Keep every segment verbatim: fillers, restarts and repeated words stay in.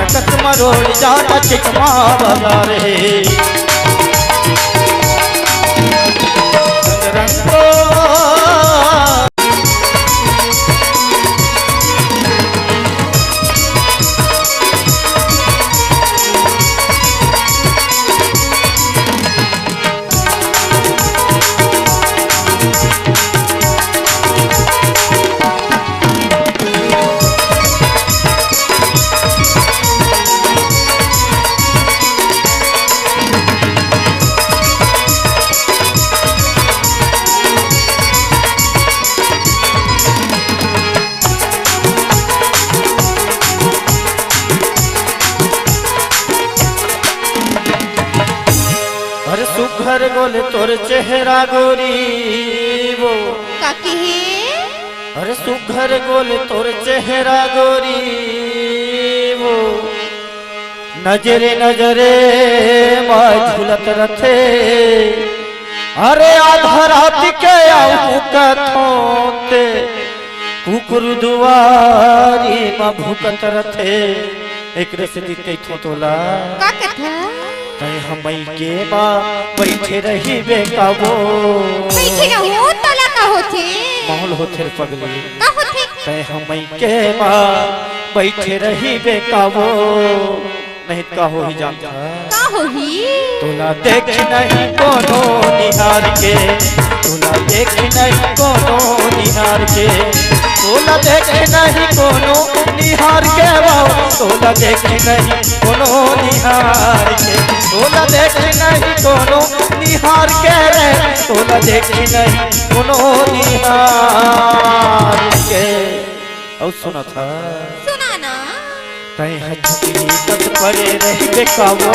कस मरोड़ जाता चिकमा बाजार हे। रंग रंगो। अरे सुघर गोल तोर चेहरा गोरी वो। का कहे? अरे सुघर गोल तोर चेहरा गोरी वो। नजरे नजरे मा झुलत रथे। अरे आधा रात के आऊ कथों ते कुकुर दुआरी मा भुकत रथे। एकरे सेती कहिथों तोला। का कथा? तैं ह मइके मा बइठे रहिबे काबो। बइठे रहूं, तोला का होथे? माहौल होथे रे पगली। का होथे? तैं ह मइके मा बइठे रहिबे काबो। नहीं त का होही जानथस? का होही? तोला देख नहीं कोनो निहार के, तोला देख नहीं कोनो निहार के, तोला देख नहीं कोनो निहार के बाबा, तोला देख नहीं कोनो निहार के, तोला देख नहीं कोनो निहार के रे, तोला देख नहीं कोनो निहार के। अउ सुनत हस? सुना ना। तैं ह झुकही कस परे रहिबे काबो,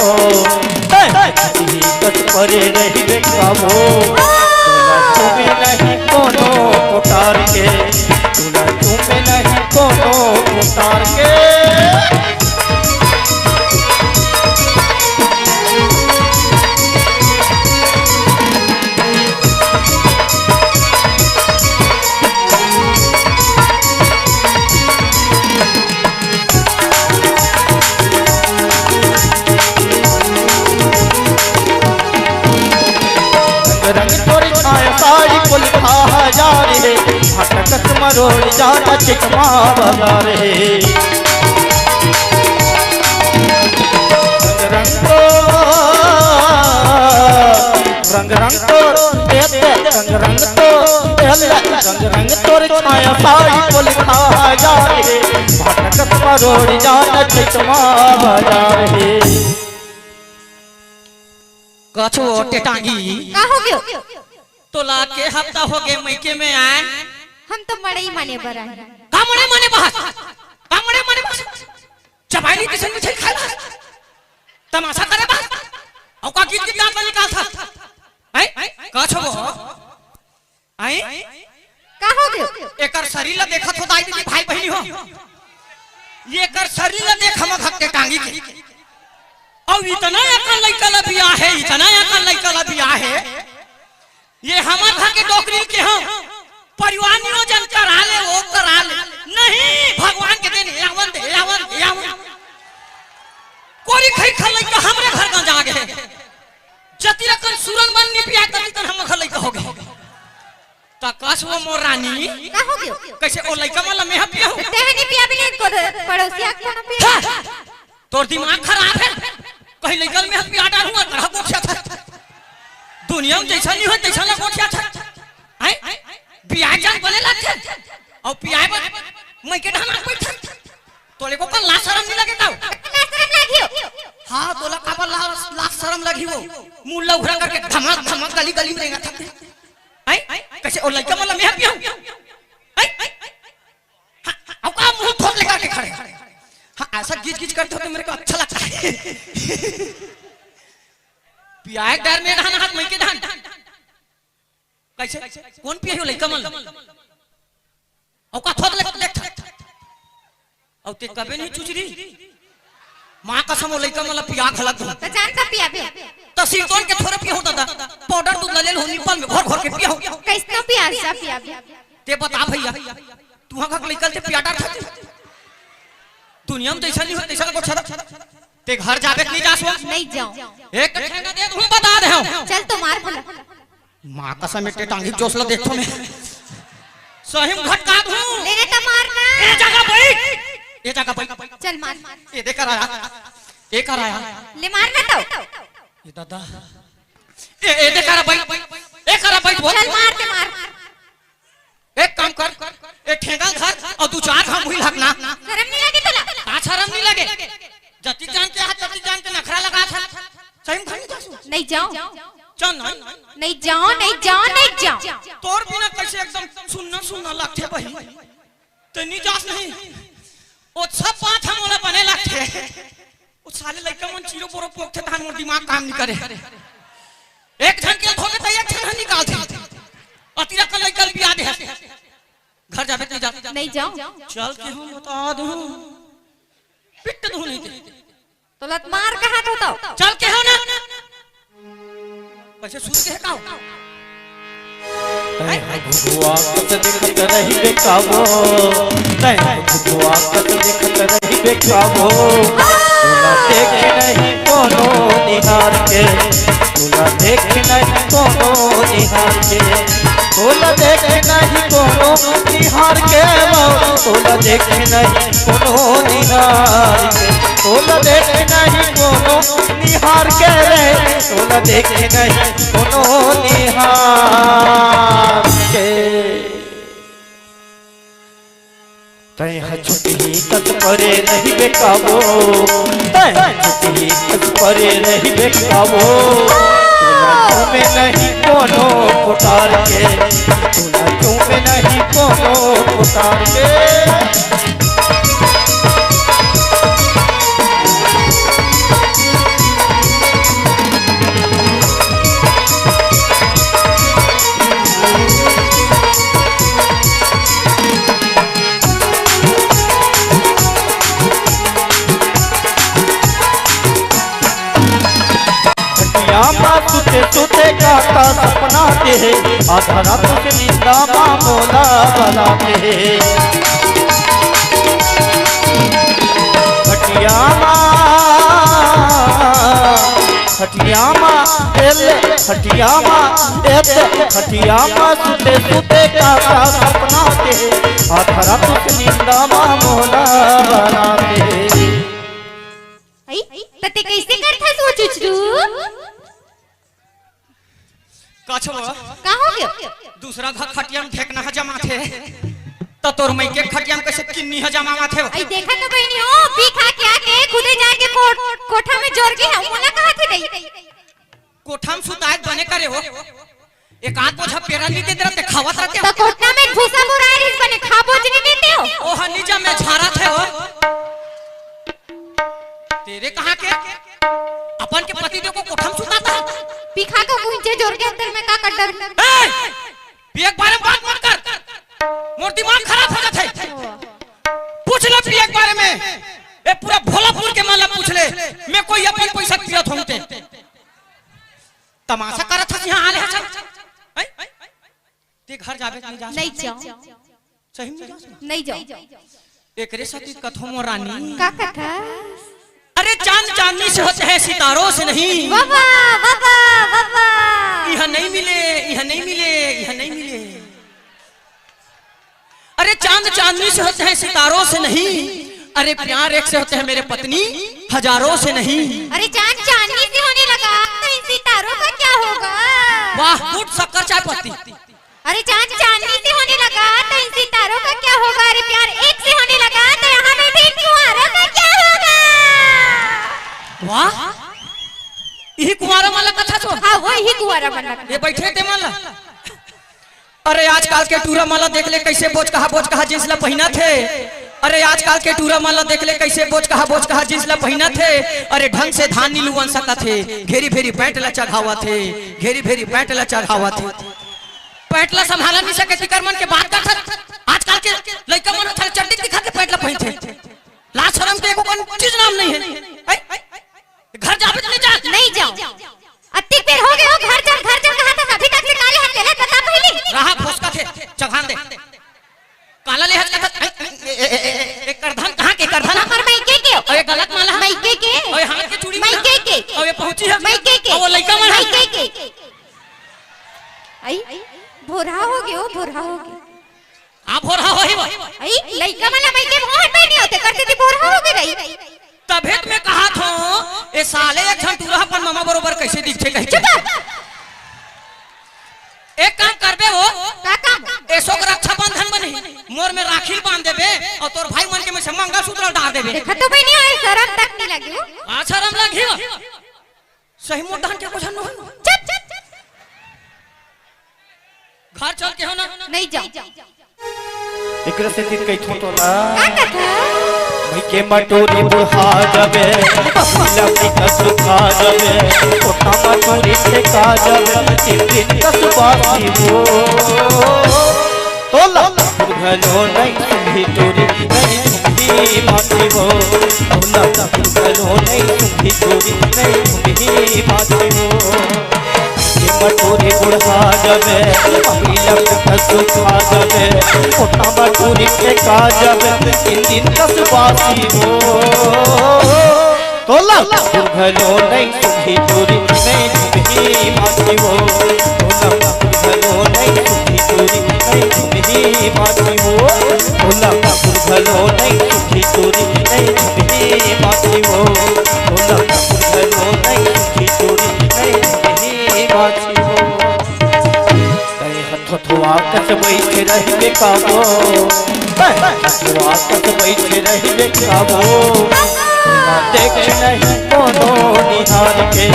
तैं ह झुकही कस परे रहिबे काबो। तोला छूबे नहीं कोनो कोठार के, तोला छूबे नहीं कोनो कोठार के। रंग रंग तोर छाया साड़ी कुल खा हजार हे, भटकत मरोड़ जाता चिकमा बाजार हे। रंग रंग तो, रंग रंग तो, ए, ए, रंग रंग तो, ए, ए, रंग रंग तोर छाया साड़ी कुल खा हजार हे, भटकत मरोड़ जाता चिकमा बाजार हे। कछो टेटांगी। का हो गयो? तोला के हफ्ता हो गे मइके में आए? हम तो मड़ई माने बर आए। का मड़ई माने बहस? का मड़ई माने बहस? चबाइली किसन मिठाई खाए बहस? तमाशा करे बहस? अउ का गीत गीत दांत निकाल था? हैं? का छबो? आई? का हो गयो? एकर शरीर ला देखत हो दाई दीदी, भाई बहिनी हो। ये एकर शरीर ला देख हमर घर के टांगी के। अउ इतना एकर लइका ला बियाहे, इतना एकर लइका ला बियाहे। ये हमर घर के डोकरी के हम परिवार नियोजन करा ले, वो करा ले। नहीं, भगवान के देन हे आवन दे, हे आवन, हे आवन। कोरी खई खा लइका हमरे घर का जागे। जती रकन सूरन मन नी पिया, तती कन हमर घर लइका हो गे। त कस वो मोर रानी। का हो गयो? कइसे ओ लइका मन ल मेंह पियाहूं? तेंह नी पियाबे, नहीं, को पड़ोसिया के कोनो पिया। हाँ। तोर दिमाग खराब हे। कहीं लइका ल मेंह पिया डारहूं, अउ कड़ा गोठियाथस। दुनिया में जइसन नी होय, तइसन ला गोठियाथस। हैं? बियाह जान बने लागथे। अउ पियाए बर मइके डहन आ बइठस। तोले को कन लाज सरम नी लगे का? लाज सरम लगही हो। हाँ, तोला काबर लाज, लाज सरम लगही वो? मुंह ला उघरा करके धमक, धमक गली, गली में रेंगत हस। हैं? कइसे ओ लइका मन ल मेंह पियाहूं? हैं? हाँ, अउ का मुंह थोर ले करके खड़े? हाँ, अइसा गिच गिच करते हो तो मेरे को अच्छा लगता है। पियाए डहर में डहन हाथ मइके डहन। कइसे? कोन पियाही ओ लइका मन ल? अउ का थोर ले देख। अउ तें कबे नहीं चुचरी। माँ कसम ओ लइका मन ल पिया घलक दो। त जान का पियाबे? त सिरतोन के थोरे पियाहूं दादा। पाउडर दूध ल ले लहूं, निप्पल में घोर घोर के पियाहूं। कइसनो पिया, जा पियाबे। तें बता भइया, तुंहर घर के लइका ल तें पिया डारथस? दुनिया में जैसा नहीं हो, तैसा लगो छरा। ते घर जाबे कि नहीं जासो? नहीं जाओ। एक ठेंगा दे दूं, बता दे हूं। चल तो मार भला। माँ कसम, एक टांगी जोश ला देखो मैं। सही में घटका दूं। ले रे तो मार ना। ए जगह बैठ। ए जगह बैठ। चल मार। ए दे कर आया। ए कर आया। ले मार ना तो। ए दादा। ए, ए दे कर बैठ। ए कर बैठ बोल। चल मार दे मार। एक काम कर, एक ठेंगा धर अउ दू चार घाव मुही हकना। शरम नहीं लगे तोला? का शरम नहीं लगे? जति जान के हाथ, जति जान के नखरा लगा था। सही में घर नहीं जासु? नहीं जाओ। चल ना। नहीं जाओ, नहीं जाओ, नहीं जाओ। तोर बिना कैसे एकदम सुन्ना सुन्ना लगथे बही। ते नहीं जास नहीं। ओ सब बात हम ओला बने लगथे। ओ साले लइका मन चीरो बोरो पोकथे तहान मोर दिमाग काम नहीं करे। एक झन के धोखे त एक झन ह निकालथे। अतिरा का लइका ल बिया दे हस। घर जाबे नहीं जा। नहीं जाओ। चल के हम बता दूं। पिट दूं नहीं ते। तो लत मार कहा तो तो। चल के हो ना। कैसे सुन के है का हो? तैं ह घुघुआ कस देखत रहिबे काबो, तैं ह घुघुआ कस देखत रहिबे काबो। तोला देखे नहीं कोनो निहार के, तोला देखे नहीं कोनो निहार के, तोला देखे नहीं कोनो निहार के, तोला देखे नहीं कोनो निहार के, तोला देखे नहीं कोनो निहार के रे, तोला देखे नहीं कोनो निहार के। तैं ह छुटही कस परे रहिबे काबो, तैं ह छुटही कस परे रहिबे काबो। तोला चूमे नहीं कोनो पुटार के, तोला चूमे नहीं कोनो पुटार के। खटिया मा सुते सुते काका सपना देहे, आधा रात के नींदा मा मोला बलाते। खटिया मा, खटिया मा, एल, खटिया मा, एत, खटिया मा सुते सुते काका सपना देहे, आधा रात के नींदा मा मोला बलाते। आई, त ते कैसे करथस वो चुचरू? कछवा। का हो गयो? दूसरा घर खटिया में ढेकना ह जमाथे, त तोर मइके खटिया में कैसे किन्नी ह जमावत हे? आई देखा तो बहिनी हो, पी खा के आके खुदे जाके कोठ-, कोठा में जोर के हम मोला कहा थे दई। कोठा में सुताए बने करे हो। एक आध बोझा पेरा नहीं देत रहते, खावत रहते। त कोठा में भूसा बोराए रहिस बने, खा बोझ नहीं देते हो? ओ हनी जा मैं झारा थे हो। तेरे कहाँ के? अपन के पति देव को कोठा में सुताता है। पिखा को कुंचे जोर के अंदर में का कर डर? ए! पिए के बारे में बात मत कर। मोर दिमाग खराब हो जाता है। पूछ ले पिए के बारे में। ए, पूरा भोलापुर के मन ला पूछ ले। मैं कोई अपन पैसा पियत होंगे। तमाशा करत हस इहाँ आले हस। हैं? ते घर जाबे कि नहीं जा? नहीं जाओ। सही में नहीं जा? नहीं जाओ। एकरे साथी कथो मोर रानी। का कथा? अरे चांद चांदनी से होते हैं, सितारों से नहीं। वाह, वाह, वाह, वाह, वाह, वाह। यह नहीं मिले, यह नहीं मिले, यह नहीं मिले। अरे चांद चांदनी से होते हैं, सितारों से नहीं। अरे प्यार एक से होते हैं मेरे पत्नी, हजारों से नहीं। अरे चांद चांदनी से होने लगा तो इन सितारों का क्या होगा? वाह, गुड शक्कर चाय पत्ती। अरे चांद चांदनी से होने लगा तो इन सितारों का क्या होगा? अरे प्यार एक से होने लगा तो यहाँ बैठे इन कुंवारों का क्या होगा? वाह, यही कुंवारा मन ला कथा तो। हाँ, वो यही कुंवारा मन ला। ये बैठे ते मन ला। अरे आजकल के टूरा मन ला देख ले, कैसे बोच कहा, बोच कहा जींस ला पहिनत हे। अरे आजकल के टूरा मन ला देख ले, कैसे बोच कहा, बोच कहा जींस ला पहिनत हे। अरे ढंग से धान नी लुवन सकत हे, घेरी भेरी पैंट ला चघावत हे, घेरी भेरी पैंट ला चघावत हे। पैंट ला संभाला नहीं सके, तिकर मन के बात करथस। आजकल के लइका मन ह चड्डी दिखा के पैंट ला पहिनथे। लाज शरम के एको कन चीज नाम नहीं है। हैं? घर जाबे त नहीं जा? नहीं जाओ। अतिक बेर हो गए हो, घर चल, घर चल कहा था, अभी तक से काले हाथ चले, बता पहली। रहा फुसका थे, चघान दे। काला ले हच कथा, ए, ए, ए, ए, ए, ए, करधन कहाँ के करधन? हमर मइके लइका मन ला मइके भोर में नहीं होते, करते ती भोर हो गए रही। तभे तो मैं कहा थो, ए साले एक झन टूरा अपन ममा बरोबर कैसे दिखथे कहिके। चुप! एक काम करबे वो, का काम? एसो के रक्षाबंधन बनही, मोर में राखी बांध देबे अउ तोर भाई मन के में से मंगलसूत्र डाल देबे। देखा तो बहिनी, आए शरम तक नहीं लगे हो। का शरम लगही हो? सही मोर डहन के कुछ न हो। चुप, चुप, चुप। घर चल के हो ना? नहीं जाओ। एकरे सेती कहिथों तोला। का कथा? मइके म टूरी बुढ़ा जाबे, पीला पीका सुखा जाबे, कोठा म टूरी फेंका जाबे, तीन दिन कस बासी हो। तोला घलो नहीं सुनही टूरी, नहीं सुनही बासी हो। तोला घलो नहीं सुनही टूरी, नहीं सुनही बासी हो। मइके म टूरी बुढ़ा जाबे, पीला पीका सुखा जाबे, कोठा म टूरी फेंका जाबे, तीन दिन कस बासी हो। तोला घलो नहीं सुनही टूरी, नहीं सुनही बासी हो। तोला घलो नहीं सुनही टूरी, नहीं सुनही बासी हो। तोला घलो नहीं सुनही टूरी, नहीं सुनही बासी हो। तोला घलो नहीं सुनही टूरी, नहीं सुनही बासी हो। कहे हथोथवा कस बइठे रहिबे काबो, कहे हथोथवा कस बइठे रहिबे काबो। तोला देखे नहीं कोनो निहार के,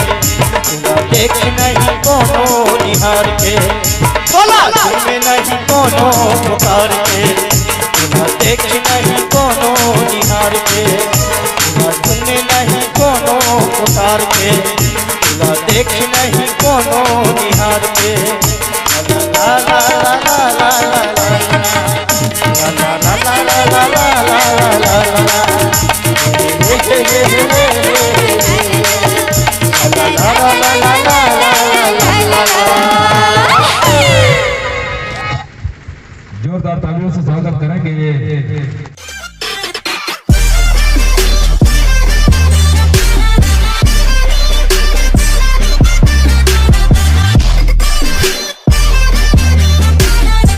तोला देखे नहीं कोनो निहार के, तोला सुने नहीं कोनो पुकार के, तोला देखे नहीं कोनो निहार के, तोला सुने नहीं कोनो पुकार के, तोला देखे नहीं कोनो निहार के।